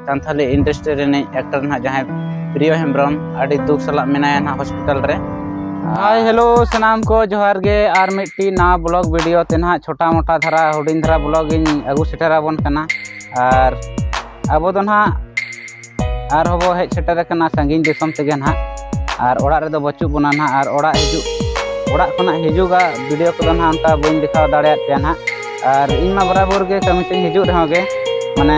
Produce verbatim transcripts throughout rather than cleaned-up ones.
Santali industry ᱨᱤᱱᱤᱡ actor ᱱᱟᱦᱟᱜ ᱡᱟᱦᱟᱸᱭ ᱯᱨᱤᱭᱚ ᱦᱮᱢᱵᱨᱚᱢ ᱟᱹᱰᱤ ᱫᱩᱠ ᱥᱟᱞᱟᱜ ᱢᱮᱱᱟᱭᱟ ᱱᱟᱦᱟᱜ ᱦᱚᱥᱯᱤᱴᱟᱞ ᱨᱮ᱾ ᱦᱟᱭ ᱦᱮᱞᱳ ᱥᱟᱱᱟᱢ ᱠᱚ, ᱡᱚᱦᱟᱨ ᱜᱮ᱾ ᱟᱨ ᱢᱤᱫᱴᱤᱡ ᱱᱟᱣᱟ ᱵᱞᱚᱜ ᱵᱷᱤᱰᱤᱭᱳ ᱛᱮ ᱱᱟᱦᱟᱜ ᱪᱷᱳᱴᱟ ᱢᱳᱴᱟ ᱫᱷᱟᱨᱟ, ᱦᱩᱰᱤᱧ ᱫᱷᱟᱨᱟ ᱵᱞᱚᱜ ᱤᱧ ᱟᱹᱜᱩ ᱥᱮᱴᱮᱨᱟᱵᱚᱱ ᱠᱟᱱᱟ᱾ ᱟᱨ ᱟᱵᱚ ᱫᱚ ᱱᱟᱦᱟᱜ ᱟᱨᱦᱚᱸ ᱵᱚ ᱦᱮᱡ ᱥᱮᱴᱮᱨ ᱟᱠᱟᱱᱟ ᱥᱟᱺᱜᱤᱧ ᱫᱤᱥᱚᱢ ᱛᱮᱜᱮ ᱱᱟᱦᱟᱜ, ᱟᱨ ᱚᱲᱟᱜ ᱨᱮᱫᱚ ᱵᱟᱹᱪᱩᱜ ᱵᱚᱱᱟ ᱱᱟᱦᱟᱜ᱾ ᱟᱨ ᱚᱲᱟᱜ ᱦᱤᱡᱩᱜ, ᱚᱲᱟᱜ ᱠᱷᱚᱱᱟᱜ ᱦᱤᱡᱩᱜᱟᱜ ᱵᱷᱤᱰᱤᱭᱳ ᱠᱚᱫᱚ ᱱᱟᱦᱟᱜ ᱚᱱᱠᱟ ᱵᱟᱹᱧ ᱫᱮᱠᱷᱟᱣ ᱫᱟᱲᱮᱭᱟᱫ ᱯᱮᱭᱟ ᱱᱟᱦᱟᱜ᱾ ᱟᱨ ᱤᱧ ᱢᱟ ᱵᱚᱨᱟᱵᱚᱨ ᱜᱮ ᱠᱟᱹᱢᱤ ᱥᱮᱫ ᱤᱧ ᱦᱤᱡᱩᱜ ᱨᱮᱦᱚᱸ ᱜᱮ, ᱢᱟᱱᱮ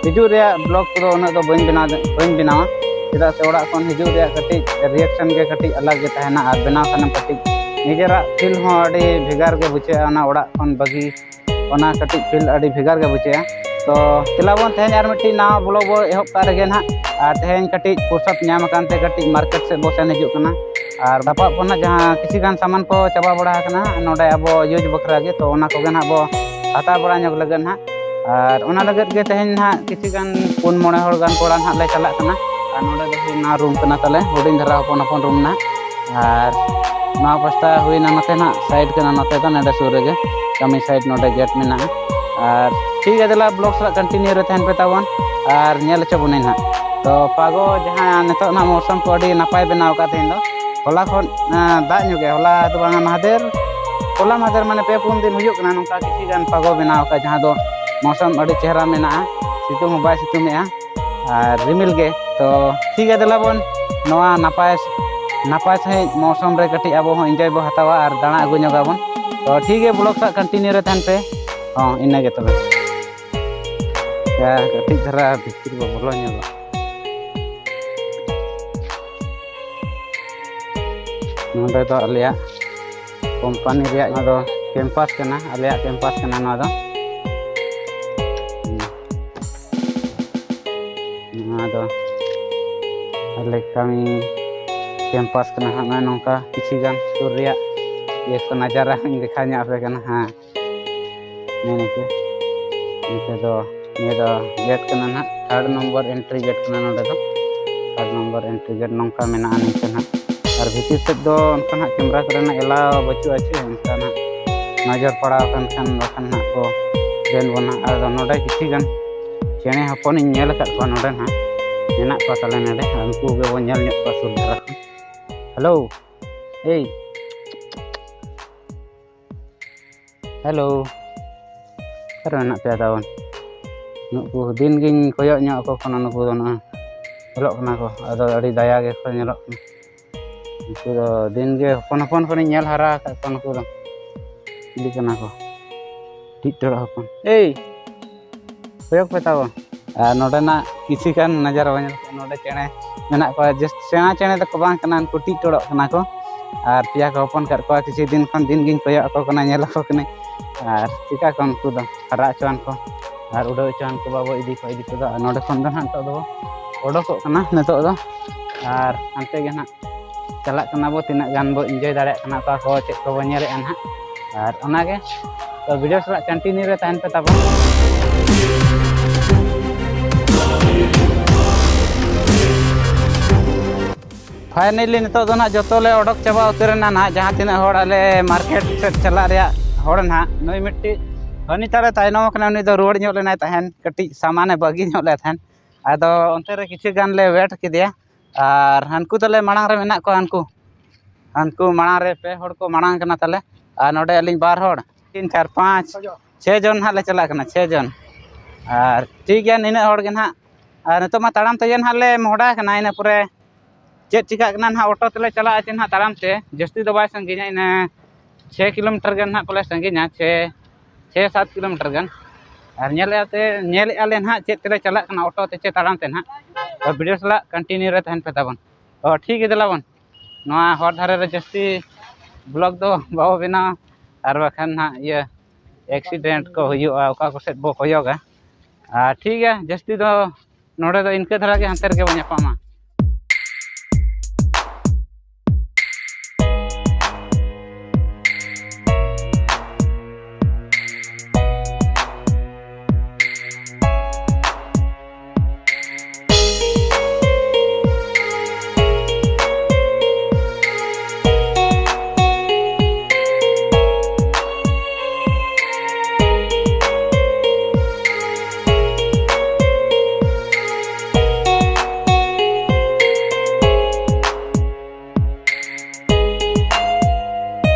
ᱦᱤᱡᱩᱜ ᱨᱮᱭᱟᱜ ᱵᱞᱚᱜ ᱠᱚᱫᱚ ᱩᱱᱟᱹᱜ ᱫᱚ ᱵᱟᱹᱧ ᱵᱮᱱᱟᱣ, ᱵᱟᱹᱧ ᱵᱮᱱᱟᱣᱟ᱾ ᱪᱮᱫᱟᱜ ᱥᱮ ᱚᱲᱟᱜ ᱠᱷᱚᱱ ᱦᱤᱡᱩᱜ ᱨᱮᱭᱟᱜ ᱠᱟᱹᱴᱤᱡ ᱨᱤᱭᱮᱠᱥᱚᱱ ᱜᱮ ᱠᱟᱹᱴᱤᱡ ᱟᱞᱟᱜᱽ ᱜᱮ ᱛᱟᱦᱮᱱᱟ, ᱟᱨ ᱵᱮᱱᱟᱣ ᱠᱷᱟᱱᱮᱢ ᱠᱟᱹᱴᱤᱡ ᱱᱤᱡᱮᱨᱟᱜ ᱯᱷᱤᱞ ᱦᱚᱸ ᱟᱹᱰᱤ ᱵᱷᱮᱜᱟᱨ ᱜᱮ ᱵᱩᱡᱷᱟᱹᱜᱼᱟ ᱚᱱᱟ ᱚᱲᱟᱜ ᱠᱷᱚᱱ ᱵᱟᱹᱜᱤ, ᱚᱱᱟ ᱠᱟᱹᱴᱤᱡ ᱯᱷᱤᱞ ᱟᱹᱰᱤ ᱵᱷᱮᱜᱟᱨ ᱜᱮ ᱵᱩᱡᱷᱟᱹᱜᱼᱟ᱾ ᱛᱚ ᱪᱮᱞᱟ ᱵᱚᱱ ᱛᱮᱦᱮᱧ ᱟᱨ ᱢᱤᱫᱴᱤᱡ ᱱᱟᱣᱟ ᱵᱞᱚᱜ ᱵᱚ ᱮᱦᱚᱵ ᱠᱟᱜ ᱨᱮᱜᱮ ᱱᱟᱦᱟᱜ, ᱟᱨ ᱛᱮᱦᱮᱧ ᱠᱟᱹᱴᱤᱡ ᱯᱷᱩᱨᱥᱚᱛ ᱧᱟᱢ ᱟᱠᱟᱱ ᱛᱮ ᱠᱟᱹᱴᱤᱡ ᱢᱟᱨᱠᱮᱴ ᱥᱮᱫ ᱵᱚ ᱥᱮᱱ ᱦᱤᱡᱩᱜ ᱠᱟᱱᱟ᱾ ᱟᱨ ᱫᱟᱯᱟᱜ ᱠᱚ ᱱᱟᱦᱟᱜ ᱡᱟᱦᱟᱸ ᱠᱤᱪᱷᱩ ᱜᱟᱱ ᱥᱟᱢᱟᱱ ᱠᱚ ᱪᱟᱵᱟ ᱵᱟᱲᱟ ᱟᱠᱟᱱᱟ ᱱᱚᱰᱮ ᱟᱵᱚ ᱤᱭᱩᱡᱽ ᱵᱟᱠᱷᱨᱟ ᱜᱮ, ᱛᱚ ᱚᱱᱟ ᱠᱚᱜᱮ ᱱᱟᱦᱟᱜ ᱵᱚ ᱦᱟᱛᱟᱣ ᱵᱟᱲᱟ ᱧᱚᱜ ᱞᱟᱹᱜᱤᱫ ᱱᱟᱦᱟᱜ᱾ ᱟᱨ ᱚᱱᱟ ᱞᱟᱹᱜᱤᱫ ᱜᱮ ᱛᱮᱦᱮᱧ ᱱᱟᱦᱟᱜ ᱠᱤᱪᱷᱩ ᱜᱟᱱ ᱯᱩᱱ ᱢᱚᱬᱮ ᱦᱚᱲ ᱜᱟᱱ ᱠᱚᱲᱟ ᱱᱟᱦᱟᱜ ᱞᱮ ᱪᱟᱞᱟᱜ ᱠᱟᱱᱟ᱾ ᱟᱨ ᱱᱚᱰᱮ ᱫᱚ ᱦᱩᱭᱱᱟ ᱨᱩᱢ ᱠᱟᱱᱟ ᱛᱟᱞᱮ, ᱦᱩᱰᱤᱧ ᱫᱷᱟᱨᱟ ᱦᱚᱯᱚᱱ ᱦᱚᱯᱚᱱ ᱨᱩᱢ ᱱᱟᱦᱟᱜ᱾ ᱟᱨ ᱱᱚᱣᱟ ᱯᱟᱥᱴᱟ ᱦᱩᱭᱱᱟ ᱱᱚᱛᱮ ᱱᱟᱦᱟᱜ, ᱥᱟᱭᱤᱰ ᱠᱟᱱᱟ ᱱᱚᱛᱮ ᱫᱚ, ᱱᱚᱰᱮ ᱥᱩᱨ ᱨᱮᱜᱮ ᱠᱟᱹᱢᱤ ᱥᱟᱭᱤᱰ ᱱᱚᱰᱮ ᱜᱮᱴ ᱢᱮᱱᱟᱜᱼᱟ᱾ ᱟᱨ ᱴᱷᱤᱠ ᱜᱮᱭᱟ, ᱫᱮᱞᱟ ᱵᱞᱚᱜ ᱥᱟᱞᱟᱜ ᱠᱚᱱᱴᱤᱱᱤᱭᱩ ᱨᱮ ᱛᱟᱦᱮᱱ ᱯᱮ ᱛᱟᱵᱚᱱ, ᱟᱨ ᱧᱮᱞ ᱦᱚᱪᱚ ᱵᱚᱱᱟᱹᱧ ᱱᱟᱦᱟᱜ᱾ ᱛᱚ ᱯᱟᱜᱚ ᱡᱟᱦᱟᱸ ᱱᱤᱛᱚᱜ ᱱᱟᱦᱟᱜ ᱢᱳᱥᱚᱢ ᱠᱚ ᱟᱹᱰᱤ ᱱᱟᱯᱟᱭ ᱵᱮᱱᱟᱣ ᱟᱠᱟᱫ ᱛᱮᱦᱮᱧ ᱫᱚ, ᱦᱚᱞᱟ ᱠᱷᱚᱱ ᱟᱸ, ᱫᱟᱜ ᱧᱚᱜ ᱜᱮ, ᱦᱚᱞᱟ ᱫᱚ ᱵᱟᱝᱟ, ᱢᱟᱦᱫᱮᱨ, ᱦᱚᱞᱟ ᱢᱟᱦᱫᱮᱨ ᱢᱟᱱᱮ ᱯᱮ ᱯᱩᱱ ᱫᱤᱱ ᱦᱩᱭᱩᱜ ᱠᱟᱱᱟ ᱱᱚᱝᱠᱟ ᱠᱤᱪᱷᱩ ᱜᱟᱱ ᱯᱟᱜᱚ ᱵᱮᱱᱟᱣ ᱟᱠᱟᱫ, ᱡᱟᱦᱟᱸ ᱫᱚ ᱢᱳᱥᱚᱢ ᱟᱹᱰᱤ ᱪᱮᱦᱨᱟ ᱢᱮᱱᱟᱜᱼᱟ, ᱥᱤᱛᱩᱝ ᱦᱚᱸ ᱵᱟᱭ ᱥᱤᱛᱩᱝ ᱮᱫᱼᱟ᱾ ᱟᱨ ᱨᱤᱢᱤᱞ ᱜᱮ᱾ ᱛᱚ ᱴᱷᱤᱠ ᱜᱮᱭᱟ, ᱫᱮᱞᱟ ᱵᱚᱱ ᱱᱚᱣᱟ ᱱᱟᱯᱟᱭ, ᱱᱟᱯᱟᱭ ᱥᱟᱺᱦᱤᱡ ᱢᱳᱥᱚᱢ ᱨᱮ ᱠᱟᱹᱴᱤᱡ ᱟᱵᱚ ᱦᱚᱸ ᱤᱱᱡᱚᱭ ᱵᱚ ᱦᱟᱛᱟᱣᱟ ᱟᱨ ᱫᱟᱬᱟ ᱟᱹᱜᱩ ᱧᱚᱜᱟᱵᱚᱱ᱾ ᱛᱚ ᱴᱷᱤᱠ ᱜᱮᱭᱟ, ᱵᱞᱚᱜ ᱥᱟᱜ ᱠᱚᱱᱴᱤᱱᱤᱭᱩ ᱨᱮ ᱛᱟᱦᱮᱱ ᱯᱮ᱾ ᱦᱚᱸ, ᱤᱱᱟᱹ ᱜᱮ ᱛᱚᱵᱮ᱾ ᱦᱮᱸ, ᱠᱟᱹᱴᱤᱡ ᱫᱷᱟᱨᱟ ᱵᱷᱤᱛᱤᱨ ᱵᱚ ᱵᱚᱞᱚ ᱧᱚᱜᱚᱜ᱾ ᱱᱚᱰᱮ ᱫᱚ ᱟᱞᱮᱭᱟᱜ ᱠᱳᱢᱯᱟᱱᱤ ᱨᱮᱭᱟᱜ, ᱱᱚᱣᱟ ᱫᱚ ᱠᱮᱢᱯᱟᱥ ᱠᱟᱱᱟ, ᱟᱞᱮᱭᱟᱜ ᱠᱮᱢᱯᱟᱥ ᱠᱟᱱᱟ ᱱᱚᱣᱟ ᱫᱚ᱾ ᱱᱚᱣᱟ ᱫᱚ ᱟᱞᱮ ᱠᱟᱹᱢᱤ ᱠᱮᱢᱯᱟᱥ ᱠᱟᱱᱟ ᱦᱟᱸᱜ᱾ ᱱᱚᱜᱼᱚᱭ ᱱᱚᱝᱠᱟ ᱠᱤᱪᱷᱩ ᱜᱟᱱ ᱥᱩᱨ ᱨᱮᱭᱟᱜ ᱤᱭᱟᱹ ᱠᱚ ᱱᱟᱡᱟᱨᱟ ᱤᱧ ᱫᱮᱠᱷᱟᱣ ᱧᱚᱜ ᱟᱯᱮ ᱠᱟᱱᱟ ᱦᱟᱸᱜ᱾ ᱱᱤᱭᱟᱹ ᱱᱤᱝᱠᱟᱹ, ᱱᱤᱝᱠᱟᱹ ᱫᱚ, ᱱᱤᱭᱟᱹ ᱫᱚ ᱜᱮᱴ ᱠᱟᱱᱟ ᱱᱟᱦᱟᱜ, ᱛᱷᱟᱨᱰ ᱱᱚᱢᱵᱚᱨ ᱮᱱᱴᱨᱤ ᱜᱮᱴ ᱠᱟᱱᱟ ᱱᱚᱰᱮ ᱫᱚ᱾ ᱛᱷᱟᱨᱰ ᱱᱚᱢᱵᱚᱨ ᱮᱱᱴᱨᱤ ᱜᱮᱴ ᱱᱚᱝᱠᱟ ᱢᱮᱱᱟᱜᱼᱟ ᱱᱤᱝᱠᱟᱹ ᱱᱟᱦᱟᱜ᱾ ᱟᱨ ᱵᱷᱤᱛᱤᱨ ᱥᱮᱫ ᱫᱚ ᱚᱱᱠᱟ ᱱᱟᱦᱟᱜ ᱠᱮᱢᱨᱟ ᱠᱚᱨᱮᱱᱟᱜ ᱮᱞᱟᱣ ᱵᱟᱹᱪᱩᱜᱼᱟ ᱪᱮ, ᱚᱱᱠᱟ ᱱᱟᱦᱟᱜ ᱱᱚᱡᱚᱨ ᱯᱟᱲᱟᱣ ᱟᱠᱟᱱ ᱠᱷᱟᱱ ᱵᱟᱠᱷᱟᱱ ᱱᱟᱦᱟᱜ ᱠᱚ ᱵᱮᱱ ᱵᱚᱱᱟ᱾ ᱟᱨ ᱱᱚᱰᱮ ᱠᱤᱪᱷᱩ ᱜᱟᱱ ᱪᱮᱬᱮ ᱦᱚᱯᱚᱱᱤᱧ ᱧᱮᱞ ᱟᱠᱟᱫ ᱠᱚᱣᱟ ᱱᱚᱰᱮ ᱱᱟᱦᱟᱜ, ᱢᱮᱱᱟᱜ ᱠᱚᱣᱟ ᱛᱟᱞᱮ ᱱᱚᱰᱮ, ᱟᱨ ᱩᱱᱠᱩ ᱜᱮᱵᱚᱱ ᱧᱮᱞ ᱧᱚᱜ ᱠᱚᱣᱟ ᱥᱩᱨ ᱫᱷᱟᱨᱟ ᱠᱷᱚᱱ᱾ ᱦᱮᱞᱳ, ᱮᱭ, ᱦᱮᱞᱳ, ᱚᱠᱟᱨᱮ ᱢᱮᱱᱟᱜ ᱯᱮᱭᱟ ᱛᱟᱵᱚᱱ? ᱱᱩᱠᱩ ᱫᱤᱱ ᱜᱤᱧ ᱠᱚᱭᱚᱜ ᱧᱚᱜ ᱟᱠᱚ ᱠᱟᱱᱟ, ᱱᱩᱠᱩ ᱫᱚ ᱱᱚᱜᱼᱚᱭ ᱧᱮᱞᱚᱜ ᱠᱟᱱᱟ ᱠᱚ, ᱟᱫᱚ ᱟᱹᱰᱤ ᱫᱟᱭᱟ ᱜᱮᱠᱚ ᱧᱮᱞᱚᱜ ᱠᱟᱱᱟ᱾ ᱩᱱᱠᱩ ᱫᱚ ᱫᱤᱱ ᱜᱮ ᱦᱚᱯᱚᱱ ᱦᱚᱯᱚᱱ ᱠᱷᱚᱱᱤᱧ ᱧᱮᱞ ᱦᱟᱨᱟ ᱟᱠᱟᱫ ᱠᱚᱣᱟ᱾ ᱱᱩᱠᱩ ᱫᱚ ᱪᱤᱞᱤ ᱠᱟᱱᱟ ᱠᱚ? ᱴᱤᱜ ᱴᱚᱲᱚᱜ ᱦᱚᱯᱚᱱ᱾ ᱮᱭ, ᱠᱚᱭᱚᱜ ᱯᱮ ᱛᱟᱵᱚᱱ᱾ ᱟᱨ ᱱᱚᱰᱮᱱᱟᱜ ᱠᱤᱪᱷᱩ ᱜᱟᱱ ᱱᱟᱡᱟᱨᱟ ᱵᱚᱱ ᱧᱮᱞ ᱠᱚᱣᱟ᱾ ᱱᱚᱰᱮ ᱪᱮᱬᱮ ᱢᱮᱱᱟᱜ ᱠᱚᱣᱟ, ᱡᱟᱹᱥᱛᱤ ᱥᱮᱬᱟ ᱪᱮᱬᱮ ᱫᱚᱠᱚ ᱵᱟᱝ ᱠᱟᱱᱟ, ᱩᱱᱠᱩ ᱴᱤᱜ ᱴᱚᱲᱚᱜ ᱠᱟᱱᱟ ᱠᱚ᱾ ᱟᱨ ᱯᱮᱭᱟ ᱠᱚ ᱦᱚᱯᱚᱱ ᱠᱟᱫ ᱠᱚᱣᱟ᱾ ᱠᱤᱪᱷᱩ ᱫᱤᱱ ᱠᱷᱚᱱ ᱫᱤᱱ ᱜᱤᱧ ᱠᱚᱭᱚᱜ ᱟᱠᱚ ᱠᱟᱱᱟ, ᱧᱮᱞ ᱟᱠᱚ ᱠᱟᱹᱱᱟᱹᱧ᱾ ᱟᱨ ᱪᱤᱠᱟ ᱠᱚ ᱩᱱᱠᱩ ᱫᱚ ᱦᱟᱨᱟ ᱦᱚᱪᱚᱣᱟᱱ ᱠᱚ ᱟᱨ ᱩᱰᱟᱹᱣ ᱦᱚᱪᱚᱣᱟᱱ ᱠᱚ ᱵᱟᱵᱚ ᱤᱫᱤ ᱠᱚᱣᱟ, ᱤᱫᱤ ᱠᱚᱫᱚ᱾ ᱟᱨ ᱱᱚᱰᱮ ᱠᱷᱚᱱ ᱫᱚ ᱱᱟᱦᱟᱜ ᱱᱤᱛᱚᱜ ᱫᱚ ᱚᱰᱚᱠᱚᱜ ᱠᱟᱱᱟ ᱱᱤᱛᱚᱜ ᱫᱚ᱾ ᱟᱨ ᱦᱟᱱᱛᱮ ᱜᱮ ᱱᱟᱦᱟᱜ ᱪᱟᱞᱟᱜ ᱠᱟᱱᱟ ᱵᱚ, ᱛᱤᱱᱟᱹᱜ ᱜᱟᱱ ᱵᱚ ᱤᱱᱡᱚᱭ ᱫᱟᱲᱮᱭᱟᱜ ᱠᱟᱱᱟ, ᱚᱠᱟ ᱠᱚ ᱪᱮᱫ ᱠᱚᱵᱚ ᱧᱮᱞᱮᱫᱼᱟ ᱱᱟᱦᱟᱜ᱾ ᱟᱨ ᱚᱱᱟᱜᱮ ᱛᱚ, ᱵᱷᱤᱰᱤᱭᱳ ᱥᱟᱞᱟᱜ ᱠᱚᱱᱴᱤᱱᱤᱭᱩ ᱨᱮ ᱛᱟᱦᱮᱱ ᱯᱮ ᱛᱟᱵᱚᱱ᱾ ᱯᱷᱟᱭᱱᱟᱞᱤ ᱱᱤᱛᱚᱜ ᱫᱚ ᱱᱟᱦᱟᱜ ᱡᱚᱛᱚ ᱞᱮ ᱚᱰᱚᱠ ᱪᱟᱵᱟ ᱩᱛᱟᱹᱨ ᱮᱱᱟ ᱱᱟᱦᱟᱜ, ᱡᱟᱦᱟᱸ ᱛᱤᱱᱟᱹᱜ ᱦᱚᱲ ᱟᱞᱮ ᱢᱟᱨᱠᱮᱴ ᱥᱮᱫ ᱪᱟᱞᱟᱜ ᱨᱮᱭᱟᱜ ᱦᱚᱲ ᱱᱟᱦᱟᱜ᱾ ᱱᱩᱭ ᱢᱤᱫᱴᱤᱡ ᱦᱟᱹᱱᱤ ᱛᱟᱞᱮ ᱛᱟᱭᱱᱚᱢ ᱟᱠᱟᱱᱟ, ᱩᱱᱤ ᱫᱚ ᱨᱩᱣᱟᱹᱲ ᱧᱚᱜ ᱞᱮᱱᱟᱭ ᱛᱟᱦᱮᱱ, ᱠᱟᱹᱴᱤᱡ ᱥᱟᱢᱟᱱᱮ ᱵᱟᱹᱜᱤ ᱧᱚᱜ ᱞᱮᱫ ᱛᱟᱦᱮᱱ᱾ ᱟᱫᱚ ᱚᱱᱛᱮ ᱨᱮ ᱠᱤᱪᱷᱩ ᱜᱟᱱ ᱞᱮ ᱣᱮᱴ ᱠᱮᱫᱮᱭᱟ, ᱟᱨ ᱦᱟᱱᱠᱩ ᱛᱟᱞᱮ ᱢᱟᱲᱟᱝ ᱨᱮ ᱢᱮᱱᱟᱜ ᱠᱚᱣᱟ᱾ ᱦᱟᱱᱠᱩ ᱦᱟᱱᱠᱩ ᱢᱟᱲᱟᱝ ᱨᱮ ᱯᱮ ᱦᱚᱲ ᱠᱚ ᱢᱟᱲᱟᱝ ᱠᱟᱱᱟ ᱛᱟᱞᱮ, ᱟᱨ ᱱᱚᱰᱮ ᱟᱹᱞᱤᱧ ᱵᱟᱨ ᱦᱚᱲ, ᱛᱤᱱ, ᱪᱟᱨ, ᱯᱟᱸᱪ, ᱪᱷᱚ ᱡᱚᱱ ᱦᱟᱸᱜ ᱞᱮ ᱪᱟᱞᱟᱜ ᱠᱟᱱᱟ, ᱪᱷᱚ ᱡᱚᱱ᱾ ᱟᱨ ᱴᱷᱤᱠ ᱜᱮᱭᱟ, ᱱᱤᱱᱟᱹᱜ ᱦᱚᱲ ᱜᱮ ᱱᱟᱦᱟᱜ᱾ ᱟᱨ ᱱᱤᱛᱚᱜ ᱢᱟ ᱛᱟᱲᱟᱢ ᱛᱮᱜᱮ ᱱᱟᱦᱟᱜ ᱞᱮ ᱢᱚᱦᱰᱟ ᱠᱟᱱᱟ, ᱤᱱᱟᱹ ᱯᱚᱨᱮ ᱪᱮᱫ ᱪᱤᱠᱟᱹᱜ ᱠᱟᱱᱟ ᱱᱟᱦᱟᱜ, ᱚᱴᱳ ᱛᱮᱞᱮ ᱪᱟᱞᱟᱜᱼᱟ ᱪᱮ ᱱᱟᱦᱟᱜ ᱛᱟᱲᱟᱢ ᱛᱮ, ᱡᱟᱹᱥᱛᱤ ᱫᱚ ᱵᱟᱭ ᱥᱟᱺᱜᱤᱧᱟ, ᱤᱱᱟᱹ ᱪᱷᱚᱭ ᱠᱤᱞᱳᱢᱤᱴᱟᱨ ᱜᱟᱱ ᱱᱟᱦᱟᱜ ᱯᱟᱞᱮ ᱥᱟᱺᱜᱤᱧᱟ, ᱪᱷᱚᱭ, ᱪᱷᱚᱭ ᱥᱟᱛ ᱠᱤᱞᱳᱢᱤᱴᱟᱨ ᱜᱟᱱ᱾ ᱟᱨ ᱧᱮᱞᱮᱫᱼᱟ ᱛᱮ, ᱧᱮᱞᱮᱫᱼᱟ ᱞᱮ ᱱᱟᱦᱟᱜ ᱪᱮᱫ ᱛᱮᱞᱮ ᱪᱟᱞᱟᱜ ᱠᱟᱱᱟ, ᱚᱴᱳ ᱛᱮ ᱪᱮ ᱛᱟᱲᱟᱢ ᱛᱮ ᱱᱟᱦᱟᱜ᱾ ᱛᱚ ᱵᱷᱤᱰᱤᱭᱳ ᱥᱟᱞᱟᱜ ᱠᱚᱱᱴᱤᱱᱤᱭᱩ ᱨᱮ ᱛᱟᱦᱮᱱ ᱯᱮ ᱛᱟᱵᱚᱱ᱾ ᱛᱚ ᱴᱷᱤᱠ ᱜᱮ, ᱫᱮᱞᱟ ᱵᱚᱱ, ᱱᱚᱣᱟ ᱦᱚᱨ ᱫᱷᱟᱨᱮ ᱨᱮ ᱡᱟᱹᱥᱛᱤ ᱵᱞᱚᱜ ᱫᱚ ᱵᱟᱵᱚ ᱵᱮᱱᱟᱣᱟ, ᱟᱨ ᱵᱟᱠᱷᱟᱱ ᱱᱟᱦᱟᱜ ᱤᱭᱟᱹ ᱮᱠᱥᱤᱰᱮᱱᱴ ᱠᱚ ᱦᱩᱭᱩᱜᱼᱟ, ᱚᱠᱟ ᱠᱚ ᱥᱮᱫ ᱵᱚ ᱠᱚᱭᱚᱜᱟ᱾ ᱟᱨ ᱴᱷᱤᱠ ᱜᱮᱭᱟ, ᱡᱟᱹᱥᱛᱤ ᱫᱚ ᱱᱚᱰᱮ ᱫᱚ ᱤᱱᱠᱟᱹ ᱫᱷᱟᱨᱟ ᱜᱮ, ᱦᱟᱱᱛᱮ ᱨᱮᱜᱮ ᱵᱚᱱ ᱧᱟᱯᱟᱢᱟ᱾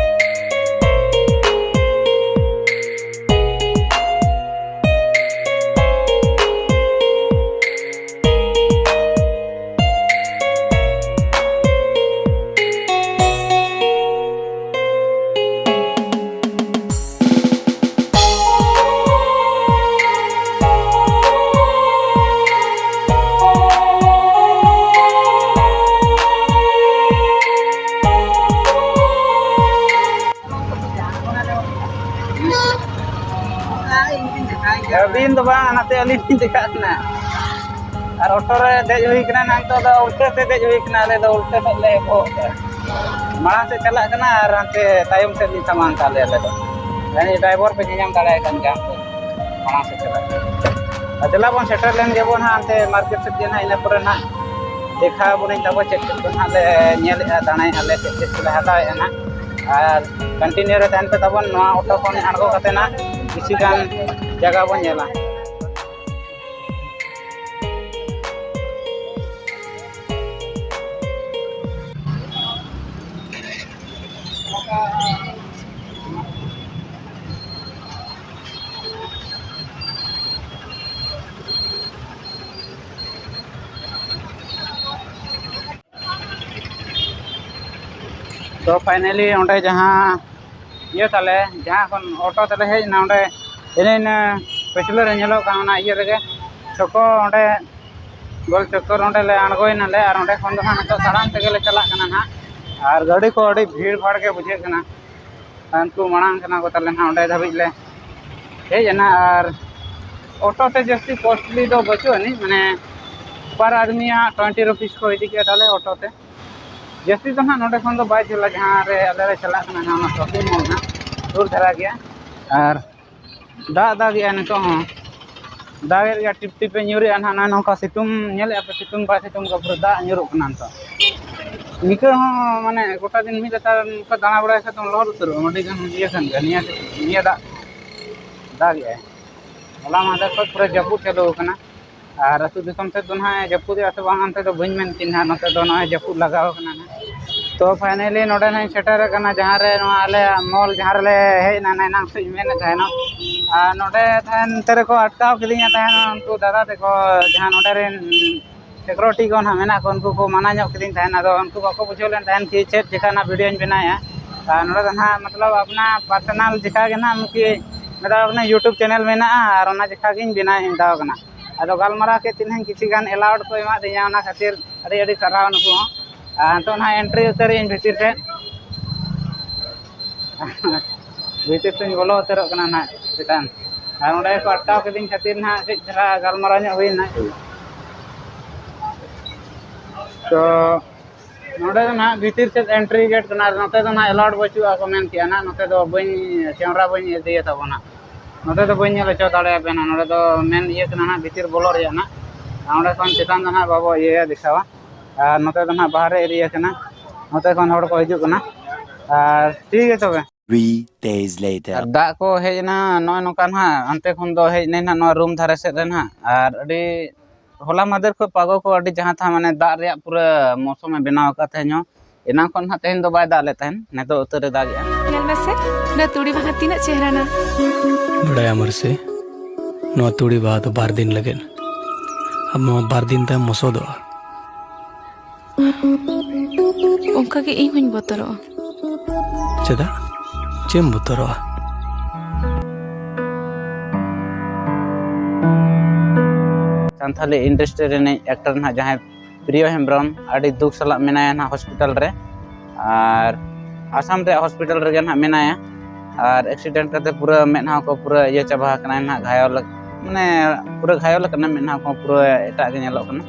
ᱤᱧ ᱫᱚ ᱵᱟᱝ, ᱱᱟᱛᱮ ᱟᱹᱞᱤᱧ ᱞᱤᱧ ᱫᱮᱠᱷᱟᱜ ᱠᱟᱱᱟ᱾ ᱟᱨ ᱚᱴᱳ ᱨᱮ ᱫᱮᱡ ᱦᱩᱭ ᱠᱟᱱᱟ, ᱱᱟᱝ ᱛᱚ ᱟᱫᱚ ᱩᱞᱴᱟᱹ ᱛᱮ ᱫᱮᱡ ᱦᱩᱭ ᱠᱟᱱᱟ᱾ ᱟᱞᱮ ᱫᱚ ᱩᱞᱴᱟᱹ ᱥᱮᱫ ᱞᱮ ᱵᱚᱦᱚᱜ ᱠᱟᱜᱼᱟ᱾ ᱢᱟᱲᱟᱝ ᱥᱮᱫ ᱪᱟᱞᱟᱜ ᱠᱟᱱᱟ ᱟᱨ ᱦᱟᱱᱛᱮ ᱛᱟᱭᱚᱢ ᱥᱮᱫ ᱞᱤᱧ ᱥᱟᱢᱟᱝ ᱠᱟᱜ ᱞᱮᱭᱟ ᱟᱞᱮ ᱫᱚ᱾ ᱡᱟᱹᱱᱤᱡ ᱰᱨᱟᱭᱵᱷᱟᱨ ᱯᱮ ᱧᱮᱧᱟᱢ ᱫᱟᱲᱮᱭᱟᱭ ᱠᱟᱱ ᱜᱮᱭᱟ ᱦᱟᱱᱛᱮ ᱢᱟᱲᱟᱝ ᱥᱮᱫ ᱪᱟᱞᱟᱜ ᱠᱟᱱᱟ᱾ ᱟᱨ ᱫᱮᱞᱟ ᱵᱚᱱ ᱥᱮᱴᱮᱨ ᱞᱮᱱ ᱜᱮᱵᱚᱱ ᱦᱟᱸᱜ ᱦᱟᱱᱛᱮ ᱢᱟᱨᱠᱮᱴ ᱥᱮᱫ ᱜᱮ ᱱᱟᱦᱟᱜ, ᱤᱱᱟᱹ ᱯᱚᱨᱮ ᱱᱟᱦᱟᱜ ᱫᱮᱠᱷᱟᱣ ᱟᱵᱚᱱᱟᱹᱧ ᱛᱟᱵᱚ ᱪᱮᱫ ᱪᱮᱫ ᱠᱚ ᱱᱟᱦᱟᱜ ᱞᱮ ᱧᱮᱞᱮᱫᱼᱟ, ᱫᱟᱬᱟᱭᱮᱫᱼᱟ ᱞᱮ, ᱪᱮᱫ ᱪᱮᱫ ᱠᱚᱞᱮ ᱦᱟᱛᱟᱣᱮᱫᱼᱟ ᱱᱟᱦᱟᱜ᱾ ᱟᱨ ᱠᱚᱱᱴᱤᱱᱤᱭᱩ ᱨᱮ ᱛᱟᱦᱮᱱ ᱯᱮ ᱛᱟᱵᱚᱱ, ᱱᱚᱣᱟ ᱚᱴᱳ ᱠᱷᱚᱱ ᱟᱬᱜᱚ ᱠᱟᱛᱮ ᱱᱟᱦᱟᱜ ᱠᱤᱪᱷᱩ ᱜᱟᱱ ᱡᱟᱭᱜᱟ ᱵᱚᱱ ᱧᱮᱞᱟ᱾ ᱛᱚ finally ᱚᱸᱰᱮ ᱡᱟᱦᱟᱸ ᱤᱭᱟᱹ ᱛᱟᱞᱮ, ᱡᱟᱦᱟᱸ ᱠᱷᱚᱱ ᱚᱴᱳ ᱛᱮᱞᱮ ᱦᱮᱡ ᱮᱱᱟ, ᱚᱸᱰᱮ ᱤᱱᱟᱹ ᱤᱱᱟᱹ ᱯᱟᱹᱪᱷᱞᱟᱹ ᱨᱮ ᱧᱮᱞᱚᱜ ᱠᱟᱱ ᱚᱱᱟ ᱤᱭᱟᱹ ᱨᱮᱜᱮ ᱪᱚᱠᱚ, ᱚᱸᱰᱮ ᱜᱳᱞ ᱪᱚᱠᱠᱚᱨ ᱚᱸᱰᱮ ᱞᱮ ᱟᱬᱜᱚᱭᱮᱱᱟᱞᱮ᱾ ᱟᱨ ᱚᱸᱰᱮ ᱠᱷᱚᱱ ᱫᱚ ᱦᱟᱸᱜ ᱱᱤᱛᱚᱜ ᱛᱟᱲᱟᱢ ᱛᱮᱜᱮ ᱞᱮ ᱪᱟᱞᱟᱜ ᱠᱟᱱᱟ ᱱᱟᱦᱟᱜ᱾ ᱟᱨ ᱜᱟᱹᱰᱤ ᱠᱚ ᱟᱹᱰᱤ ᱵᱷᱤᱲ ᱵᱷᱟᱲ ᱜᱮ ᱵᱩᱡᱷᱟᱹᱜ ᱠᱟᱱᱟ᱾ ᱟᱨ ᱩᱱᱠᱩ ᱢᱟᱲᱟᱝ ᱠᱟᱱᱟ ᱠᱚ ᱛᱟᱞᱮ ᱱᱟᱦᱟᱜ, ᱚᱸᱰᱮ ᱫᱷᱟᱹᱵᱤᱡ ᱞᱮ ᱦᱮᱡ ᱮᱱᱟ᱾ ᱟᱨ ᱚᱴᱳ ᱛᱮ ᱡᱟᱹᱥᱛᱤ ᱠᱚᱥᱴᱞᱤ ᱫᱚ ᱵᱟᱹᱪᱩᱜ ᱟᱹᱱᱤᱡ, ᱢᱟᱱᱮ per ᱟᱫᱢᱤᱭᱟᱜ twenty rupees ᱠᱚ ᱤᱫᱤ ᱠᱮᱫ ᱛᱟᱞᱮ ᱚᱴᱳ ᱛᱮ᱾ ᱡᱟᱹᱥᱛᱤ ᱫᱚ ᱱᱟᱦᱟᱜ ᱱᱚᱸᱰᱮ ᱠᱷᱚᱱ ᱫᱚ ᱵᱟᱭ ᱡᱷᱟᱹᱞᱟ, ᱡᱟᱦᱟᱸ ᱨᱮ ᱟᱞᱮ ᱞᱮ ᱪᱟᱞᱟᱜ ᱠᱟᱱᱟ ᱱᱟᱦᱟᱜ, ᱚᱱᱟ ᱥᱚᱯᱤᱝ ᱢᱚᱞ ᱱᱟᱦᱟᱜ ᱥᱩᱨ ᱫᱷᱟᱨᱟ ᱜᱮᱭᱟ᱾ ᱟᱨ ᱫᱟᱜ ᱫᱟᱜᱮᱜᱼᱟ ᱱᱤᱛᱚᱜ ᱦᱚᱸ, ᱫᱟᱜᱮᱫ ᱜᱮᱭᱟ, ᱴᱤᱯ ᱴᱤᱯ ᱮ ᱧᱩᱨᱮᱜᱼᱟ ᱱᱟᱦᱟᱜ᱾ ᱱᱚᱜᱼᱚᱭ ᱱᱚᱝᱠᱟ ᱥᱤᱛᱩᱝ ᱧᱮᱞᱮᱫᱼᱟ ᱯᱮ, ᱥᱤᱛᱩᱝ ᱵᱟᱭ ᱥᱤᱛᱩᱝ ᱠᱟᱜᱼᱟ, ᱯᱩᱨᱟᱹ ᱫᱟᱜ ᱧᱩᱨᱩᱜ ᱠᱟᱱᱟ ᱱᱤᱛᱚᱜ᱾ ᱱᱤᱛᱚᱜ ᱦᱚᱸ ᱢᱟᱱᱮ ᱜᱚᱴᱟ ᱫᱤᱱ ᱢᱤᱫ ᱞᱮᱛᱟᱲ ᱱᱚᱝᱠᱟ ᱫᱟᱬᱟ ᱵᱟᱲᱟᱭ ᱠᱷᱟᱡ ᱫᱚᱢ ᱞᱚᱦᱚᱫ ᱩᱛᱟᱹᱨᱚᱜᱼᱟ ᱟᱹᱰᱤ ᱜᱟᱱ ᱤᱭᱟᱹ ᱠᱟᱱ ᱜᱮᱭᱟ᱾ ᱱᱤᱭᱟᱹ ᱱᱤᱭᱟᱹ ᱫᱟᱜ ᱫᱟᱜᱮᱜᱼᱟᱭ, ᱦᱚᱞᱟ ᱢᱟᱦᱫᱮᱨ ᱠᱷᱚᱱ ᱯᱩᱨᱟᱹ ᱡᱟᱹᱯᱩᱫ ᱪᱟᱹᱞᱩ ᱟᱠᱟᱱᱟ᱾ ᱟᱨ ᱟᱹᱛᱩ ᱫᱤᱥᱚᱢ ᱥᱮᱫ ᱫᱚ ᱱᱟᱦᱟᱜ ᱮ ᱡᱟᱹᱯᱩᱫᱮᱜᱼᱟ ᱥᱮ ᱵᱟᱝ, ᱚᱱᱛᱮ ᱫᱚ ᱵᱟᱹᱧ ᱢᱮᱱ ᱠᱮᱭᱟ ᱱᱟᱦᱟᱜ, ᱱᱚᱛᱮ ᱫᱚ ᱱᱚᱜᱼᱚᱭ ᱡᱟᱹᱯᱩᱫ ᱞᱟᱜᱟᱣ ᱟᱠᱟᱱᱟ ᱱᱟᱦᱟᱜ᱾ ᱛᱚ finally ᱱᱚᱰᱮ ᱱᱟᱦᱟᱜ ᱤᱧ ᱥᱮᱴᱮᱨ ᱟᱠᱟᱱᱟ, ᱡᱟᱦᱟᱸ ᱨᱮ ᱱᱚᱣᱟ ᱟᱞᱮᱭᱟᱜ ᱢᱚᱞ, ᱡᱟᱦᱟᱸ ᱨᱮᱞᱮ ᱦᱮᱡ ᱮᱱᱟ ᱮᱱᱟᱝ ᱥᱮᱫ ᱤᱧ ᱢᱮᱱᱮᱫ ᱛᱟᱦᱮᱱᱟ᱾ ᱟᱨ ᱱᱚᱰᱮ ᱛᱟᱦᱮᱱ ᱛᱮ ᱨᱮᱠᱚ ᱟᱴᱠᱟᱣ ᱠᱤᱫᱤᱧᱟ ᱛᱟᱦᱮᱱ ᱩᱱᱠᱩ ᱫᱟᱫᱟ ᱛᱟᱠᱚ, ᱡᱟᱦᱟᱸ ᱱᱚᱰᱮ ᱨᱮᱱ ᱥᱤᱠᱩᱨᱤᱴᱤ ᱠᱚ ᱱᱟᱦᱟᱜ ᱢᱮᱱᱟᱜ ᱠᱚ, ᱩᱱᱠᱩ ᱠᱚ ᱢᱟᱱᱟ ᱧᱚᱜ ᱠᱤᱫᱤᱧ ᱛᱟᱦᱮᱱ᱾ ᱟᱫᱚ ᱩᱱᱠᱩ ᱵᱟᱠᱚ ᱵᱩᱡᱷᱟᱹᱣ ᱞᱮᱱ ᱛᱟᱦᱮᱱ ᱠᱤ ᱪᱮᱫ ᱪᱮᱠᱟ ᱱᱟᱦᱟᱜ ᱵᱷᱤᱰᱤᱭᱳᱧ ᱵᱮᱱᱟᱣᱮᱫᱼᱟ᱾ ᱟᱨ ᱱᱚᱰᱮ ᱫᱚ ᱱᱟᱦᱟᱜ ᱢᱚᱛᱞᱚᱵ ᱟᱯᱱᱟ personal ᱪᱮᱠᱟ ᱜᱮ ᱱᱟᱦᱟᱜ ᱢᱤᱫᱴᱤᱡ ᱢᱮᱛᱟᱣ ᱠᱟᱱᱟ YouTube channel ᱢᱮᱱᱟᱜᱼᱟ, ᱟᱨ ᱚᱱᱟ ᱪᱮᱠᱟ ᱜᱤᱧ ᱵᱮᱱᱟᱣ ᱢᱮᱛᱟᱣ ᱠᱟᱱᱟ᱾ ᱟᱫᱚ ᱜᱟᱞᱢᱟᱨᱟᱣ ᱠᱮᱫ ᱛᱤᱧ ᱱᱟᱦᱟᱜ ᱠᱤᱪᱷᱩ ᱜᱟᱱ allowed ᱠᱚ ᱮᱢᱟᱫᱤᱧᱟ, ᱚᱱᱟ ᱠᱷᱟᱹᱛᱤᱨ ᱟᱹᱰᱤ ᱟᱹᱰᱤ ᱥᱟᱨᱦᱟᱣ ᱱᱩᱠᱩ ᱦᱚᱸ᱾ ᱟᱨ ᱱᱤᱛᱚᱜ ᱱᱟᱦᱟᱜ entry ᱩᱛᱟᱹᱨ ᱤᱧ ᱵᱷᱤᱛᱤᱨ ᱥᱮᱫ᱾ ᱵᱷᱤᱛᱤᱨ ᱥᱮᱫ ᱤᱧ ᱵᱚᱞᱚ ᱩᱛᱟᱹᱨᱚᱜ ᱠᱟᱱᱟ ᱱᱟᱦᱟᱜ ᱪᱮᱛᱟᱱ᱾ ᱟᱨ ᱚᱸᱰᱮ ᱠᱚ ᱟᱴᱠᱟᱣ ᱠᱤᱫᱤᱧ ᱠᱷᱟᱹᱛᱤᱨ ᱱᱟᱦᱟᱜ ᱠᱟᱹᱡ ᱫᱷᱟᱨᱟ ᱜᱟᱞᱢᱟᱨᱟᱣ ᱧᱚᱜ ᱦᱩᱭᱱᱟ᱾ ᱛᱚ ᱱᱚᱰᱮ ᱫᱚ ᱱᱟᱦᱟᱜ ᱵᱷᱤᱛᱤᱨ ᱥᱮᱫ entry gate ᱠᱟᱱᱟ, ᱟᱨ ᱱᱚᱛᱮ ᱫᱚ ᱱᱟᱦᱟᱜ allowed ᱵᱟᱹᱪᱩᱜᱼᱟ ᱠᱚ ᱢᱮᱱ ᱠᱮᱜᱼᱟ ᱱᱟᱦᱟᱜ᱾ ᱱᱚᱛᱮ ᱫᱚ ᱵᱟᱹᱧ, camera ᱵᱟᱹᱧ ᱤᱫᱤᱭᱟ ᱛᱟᱵᱚᱱᱟ᱾ ᱱᱚᱛᱮ ᱫᱚ ᱵᱟᱹᱧ ᱧᱮᱞ ᱦᱚᱪᱚ ᱫᱟᱲᱮᱭᱟᱵᱮᱱᱟ᱾ ᱱᱚᱰᱮ ᱫᱚ ᱢᱮᱱ ᱤᱭᱟᱹ ᱠᱟᱱᱟ ᱱᱟᱦᱟᱜ, ᱵᱷᱤᱛᱤᱨ ᱵᱚᱞᱚ ᱨᱮᱭᱟᱜ ᱱᱟᱦᱟᱜ᱾ ᱟᱨ ᱚᱸᱰᱮ ᱠᱷᱚᱱ ᱪᱮᱛᱟᱱ ᱫᱚ ᱱᱟᱦᱟᱜ ᱵᱟᱵᱚ ᱤᱭᱟᱹᱭᱟ, ᱫᱮᱠᱷᱟᱣᱟ᱾ ᱟᱨ ᱱᱚᱛᱮ ᱫᱚ ᱱᱟᱦᱟᱜ ᱵᱟᱦᱨᱮ area ᱠᱟᱱᱟ, ᱱᱚᱛᱮ ᱠᱷᱚᱱ ᱦᱚᱲ ᱠᱚ ᱦᱤᱡᱩᱜ ᱠᱟᱱᱟ᱾ ᱟᱨ ᱴᱷᱤᱠ ᱜᱮᱭᱟ ᱛᱚᱵᱮ᱾ Three days later. ᱟᱨ ᱫᱟᱜ ᱠᱚ ᱦᱮᱡ ᱮᱱᱟ ᱱᱚᱜᱼᱚᱭ ᱱᱚᱝᱠᱟ ᱱᱟᱦᱟᱜ, ᱦᱟᱱᱛᱮ ᱠᱷᱚᱱ ᱫᱚ ᱦᱮᱡ ᱮᱱᱟᱭ ᱱᱟᱦᱟᱜ ᱱᱚᱣᱟ room ᱫᱷᱟᱨᱮ ᱥᱮᱫ ᱨᱮ ᱱᱟᱦᱟᱜ᱾ ᱟᱨ ᱟᱹᱰᱤ ᱦᱚᱞᱟ ᱢᱟᱦᱫᱮᱨ ᱠᱷᱚᱱ ᱯᱟᱜᱚ ᱠᱚ ᱟᱹᱰᱤ ᱡᱟᱦᱟᱸ ᱛᱟᱦᱟᱸ ᱢᱟᱱᱮ ᱫᱟᱜ ᱨᱮᱭᱟᱜ ᱯᱩᱨᱟᱹ ᱢᱳᱥᱩᱢᱮ ᱵᱮᱱᱟᱣ ᱟᱠᱟᱫ ᱛᱟᱦᱮᱸ ᱧᱚᱜ᱾ ᱮᱱᱟᱝ ᱠᱷᱚᱱ ᱱᱟᱦᱟᱜ ᱛᱮᱦᱮᱧ ᱫᱚ ᱵᱟᱭ ᱫᱟᱜ ᱞᱮᱫ ᱛᱟᱦᱮᱱ, ᱱᱤᱛᱚᱜ ᱩᱛᱟᱹᱨᱮ ᱫᱟᱜᱮᱜᱼᱟ᱾ ᱧᱮᱞ ᱢᱮᱥᱮ, ᱱᱚᱣᱟ ᱛᱩᱲᱤ ᱵᱟᱦᱟ ᱛᱤᱱᱟᱹᱜ ᱪᱮᱦᱨᱟᱱᱟ᱾ ᱵᱟᱲᱟᱭᱟᱢ ᱟᱨᱥᱤ, ᱱᱚᱣᱟ ᱛᱩᱲᱤ ᱵᱟᱦᱟ ᱫᱚ ᱵᱟᱨ ᱫᱤᱱ ᱞᱟᱹᱜᱤᱫ᱾ ᱟᱢ ᱱᱚᱣᱟ ᱵᱟᱨ ᱫᱤᱱ ᱛᱟᱭᱚᱢ ᱢᱚᱥᱚᱫᱚᱜᱼᱟ᱾ ᱚᱱᱠᱟ ᱜᱮ ᱤᱧ ᱦᱚᱧ ᱵᱚᱛᱚᱨᱚᱜᱼᱟ᱾ ᱪᱮᱫᱟᱜ? ᱪᱮᱫ ᱮᱢ ᱵᱚᱛᱚᱨᱚᱜᱼᱟ? ᱥᱟᱱᱛᱷᱟᱞᱤ industry ᱨᱤᱱᱤᱡ actor ᱱᱟᱦᱟᱜ ᱡᱟᱦᱟᱸᱭ ᱯᱨᱤᱭᱚ ᱦᱮᱢᱵᱨᱚᱢ ᱟᱹᱰᱤ ᱫᱩᱠ ᱥᱟᱞᱟᱜ ᱢᱮᱱᱟᱭᱟ ᱱᱟᱦᱟᱜ hospital ᱨᱮ, ᱟᱨ ᱟᱥᱟᱢ ᱨᱮᱭᱟᱜ hospital ᱨᱮᱜᱮ ᱱᱟᱦᱟᱜ ᱢᱮᱱᱟᱭᱟ᱾ ᱟᱨ accident ᱠᱟᱛᱮ ᱯᱩᱨᱟᱹ ᱢᱮᱫᱦᱟ ᱠᱚ ᱯᱩᱨᱟᱹ ᱤᱭᱟᱹ ᱪᱟᱵᱟ ᱟᱠᱟᱱᱟ ᱱᱟᱦᱟᱜ, ᱜᱷᱟᱭᱚᱞ, ᱢᱟᱱᱮ ᱯᱩᱨᱟᱹ ᱜᱷᱟᱭᱚᱞ ᱟᱠᱟᱱᱟ, ᱢᱮᱫᱦᱟ ᱠᱚ ᱯᱩᱨᱟᱹ ᱮᱴᱟᱜ ᱜᱮ ᱧᱮᱞᱚᱜ ᱠᱟᱱᱟ᱾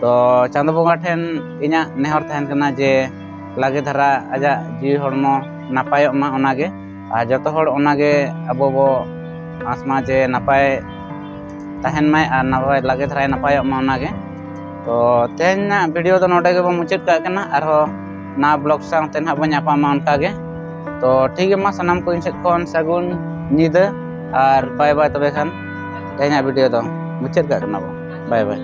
ᱛᱚ ᱪᱟᱸᱫᱚ ᱵᱚᱸᱜᱟ ᱴᱷᱮᱱ ᱤᱧᱟᱹᱜ ᱱᱮᱦᱚᱨ ᱛᱟᱦᱮᱱ ᱠᱟᱱᱟ ᱡᱮ ᱞᱟᱜᱮ ᱫᱷᱟᱨᱟ ᱟᱡᱟᱜ ᱡᱤᱣᱤ ᱦᱚᱲᱢᱚ ᱱᱟᱯᱟᱭᱚᱜ ᱢᱟ, ᱚᱱᱟᱜᱮ᱾ ᱟᱨ ᱡᱚᱛᱚ ᱦᱚᱲ ᱚᱱᱟᱜᱮ ᱟᱵᱚ ᱵᱚ ᱟᱸᱥ ᱢᱟ ᱡᱮ ᱱᱟᱯᱟᱭ ᱛᱟᱦᱮᱱ ᱢᱟᱭ ᱟᱨ ᱱᱟᱯᱟᱭ ᱞᱟᱜᱮ ᱫᱷᱟᱨᱟᱭ ᱱᱟᱯᱟᱭᱚᱜ ᱢᱟ, ᱚᱱᱟᱜᱮ᱾ ᱛᱚ ᱛᱮᱦᱮᱧ ᱨᱮᱱᱟᱜ video ᱫᱚ ᱱᱚᱰᱮ ᱜᱮᱵᱚᱱ ᱢᱩᱪᱟᱹᱫ ᱠᱟᱜ ᱠᱟᱱᱟ᱾ ᱟᱨᱦᱚᱸ ᱱᱟᱣᱟ vlog ᱥᱟᱶᱛᱮ ᱱᱟᱦᱟᱜ ᱵᱚᱱ ᱧᱟᱯᱟᱢᱟ ᱚᱱᱠᱟᱜᱮ᱾ ᱛᱚ ᱴᱷᱤᱠ ᱜᱮᱭᱟ, ᱢᱟ ᱥᱟᱱᱟᱢ ᱠᱚ ᱤᱧ ᱥᱮᱫ ᱠᱷᱚᱱ ᱥᱟᱹᱜᱩᱱ ᱧᱤᱫᱟᱹ ᱟᱨ bye bye᱾ ᱛᱚᱵᱮ ᱠᱷᱟᱱ ᱛᱮᱦᱮᱧᱟᱜ video ᱫᱚ ᱢᱩᱪᱟᱹᱫ ᱠᱟᱜ ᱠᱟᱱᱟ ᱵᱚᱱ᱾ Bye bye᱾